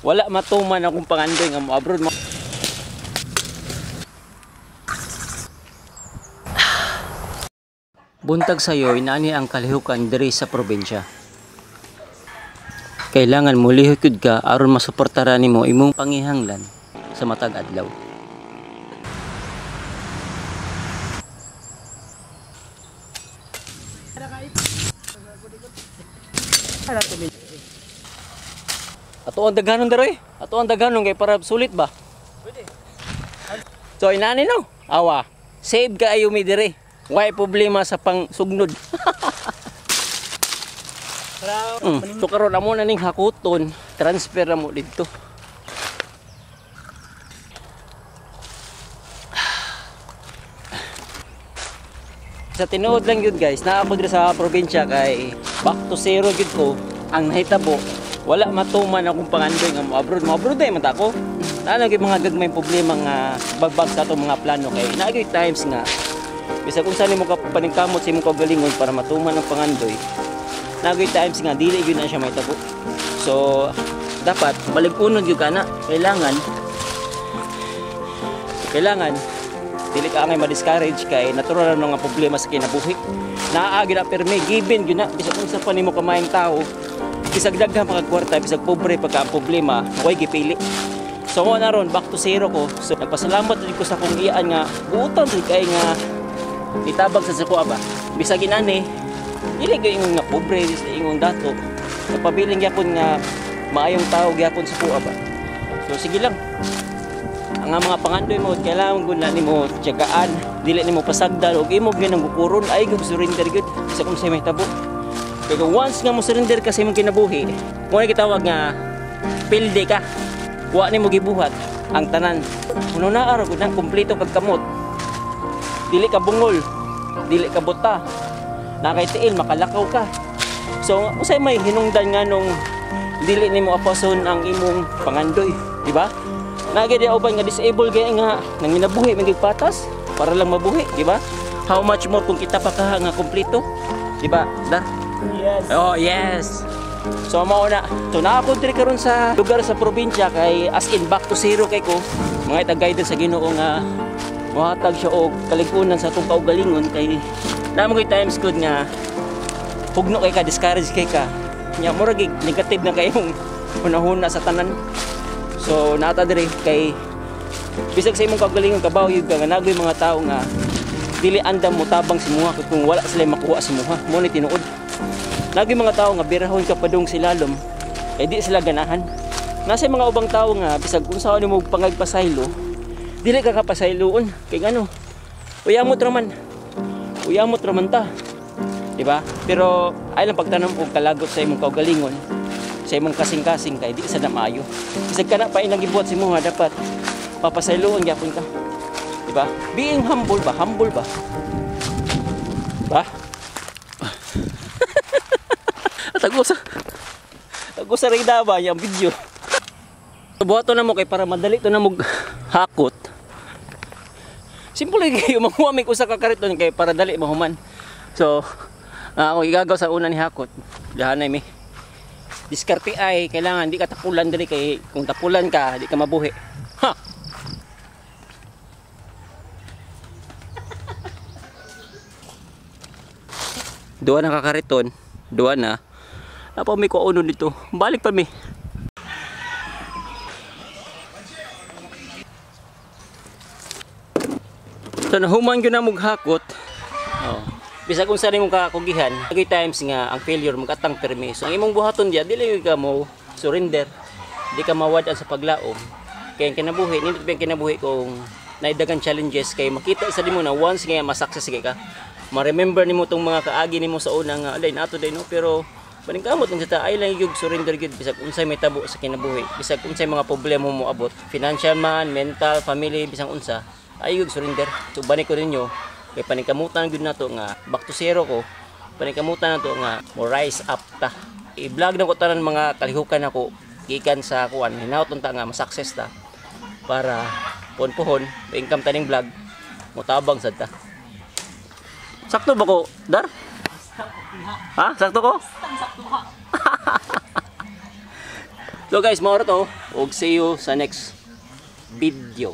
Wala matuman akong pangandoy nga mo abroad. Buntag sayo, inani ang kalihukan diri sa probinsya. Kailangan molihok gyud ka aron masuportaran nimo imong pangihanglan sa matag adlaw. Ato ang daghanon daroy. Ato ang daghanon kay para sulit ba? Pwede. So inani no. Awa. Save kaayo mi diri. Way problema sa pangsugnod. So karon amo na ning hakuton, transfer na mo didto. Sa tinuod lang yun guys, naa ako diri sa probinsya kay back to zero gyud ko. Ang nahitabo, wala matuman akong pangandoy nga mo abroad. Mo abroad ay man ta ko. Naa gyud mga gagmay problema nga bagbag sa atong mga plano kay naa gyud times nga bisag unsa nimo ka paningkamot sa imong kaugalingon para matuman ang pangandoy. Naa gyud times nga dili gyud na siya mahitabo. So dapat balig-unon gyud ka na. Kailangan dili ka angay ma-discourage kay natural ang mga problema sa kinabuhi. Naa gyud na pirmi given gyud na bisag unsa pa nimo kamayong tao, bisag daghan pa kag kwarta, bisag pobre pa ka ang problema, way gipili. So mo na ron back to zero ko. So nagpasalamat jud ko sa akong iyaan nga buotan jud kay nga nitabang sa sako ba. Bisag inani dili gyud ingon nga pobre, dili ingon dato. Nagpabiling gyapon nga maayong tao gyapon sa kuha ba. So sige lang. Ang mga pangandoy mo kailangan gud na nimo tiyagaan, dili nimo pasagdan og imo gyud ang gukuron ay gyud surrender gyud sa kung say mahitabo. Kay kung once nga mo surrender ka sa imong kinabuhi, mo na gitawag nga pilde ka. Wa nimo gibuhat ang tanan. Kuno naa ra gud nang kumpleto kag kamot. Dili ka bungol, dili ka buta. Nakay tiil makalakaw ka. So usay may hinungdan nga nung dili nimo apason ang imong pangandoy, di ba? Nagay di uban nga disable gay nga nanginabuhi man gyud patas para lang mabuhi, di ba? How much more kung kita pa kaha nga kumpleto, di ba? Dar? Yes. Oh, yes. So mao na. So naa ko diri karon sa lugar sa probinsya kay as in back to zero kay ko. Mga itag guidance sa Ginoo nga mohatag siya og kalig-unan sa atong kaugalingon kay naa mo times good nga hugno kay ka, discourage kay ka. Nya murag negative na kayong hunahuna sa tanan. So naata diri kay bisag sa imong kaugalingon kabaw gyud ka nga nagoy mga tawo nga dili andam mo tabang si muha kung wala sila makuha sa muha. Mo ni tinuod. Nagoy mga tawo nga birahon ka padung silalom kay di sila ganahan. Nasa mga ubang tawo nga bisag unsa nimo pangagpasaylo dili ka kapasayloon kay ngano uyamot ra man. Uyamot ra man ta. Di ba? Pero ay lang pagtanom og kalagot sa imong kaugalingon, sa imong kasing-kasing kay di sa na maayo. Bisag kana pa ilang gibuhat sa imuha dapat papasayloon gyapon ka. Di ba? Being humble ba? Humble ba? Ba? Tago sa rin ba yung video. Buhaton na mo kay para madali to na mo hakot. Simple lang kayo manguha may usa ka kariton kay para dali mahuman. So ako igagaw sa una ni hakot. Dahanay mi. Diskarte ay kailangan di ka tapulan diri kay kung tapulan ka di ka mabuhi. Ha. Duha na ka kariton, duha na. Napa mi kuonon dito. Balik pa mi. So nahuman gyud na mog hakot. Oh. Bisag unsa nimong kakugihan, nagay times nga ang failure magatang permi. So ang imong buhaton diya dili gyud ka mo surrender. Di ka mawad-an sa paglaom. Kay ang kinabuhi, nindot ba ang kinabuhi kung naidagan challenges kay makita sa nimo na once nga ma-success kay ka. Ma-remember nimo tong mga kaagi nimo sa una nga alay nato day no, pero paningkamot lang sa ta ay lang gyud surrender gyud bisag unsay may tabo sa kinabuhi, bisag unsay mga problema mo abot, financial man, mental, family, bisag unsa, ay gyud surrender. So balik ko ninyo kay paningkamutan gyud nato nga back to zero ko, paningkamutan nato nga mo rise up ta. I-vlog na ko tanan mga kalihukan nako gikan sa kuan, hinaut unta nga ma-success ta para puhon-puhon income taning vlog motabang sad ta. Sakto ba ko, Dar? Ha? Sakto ko? So guys, mao to, ug see you sa next video.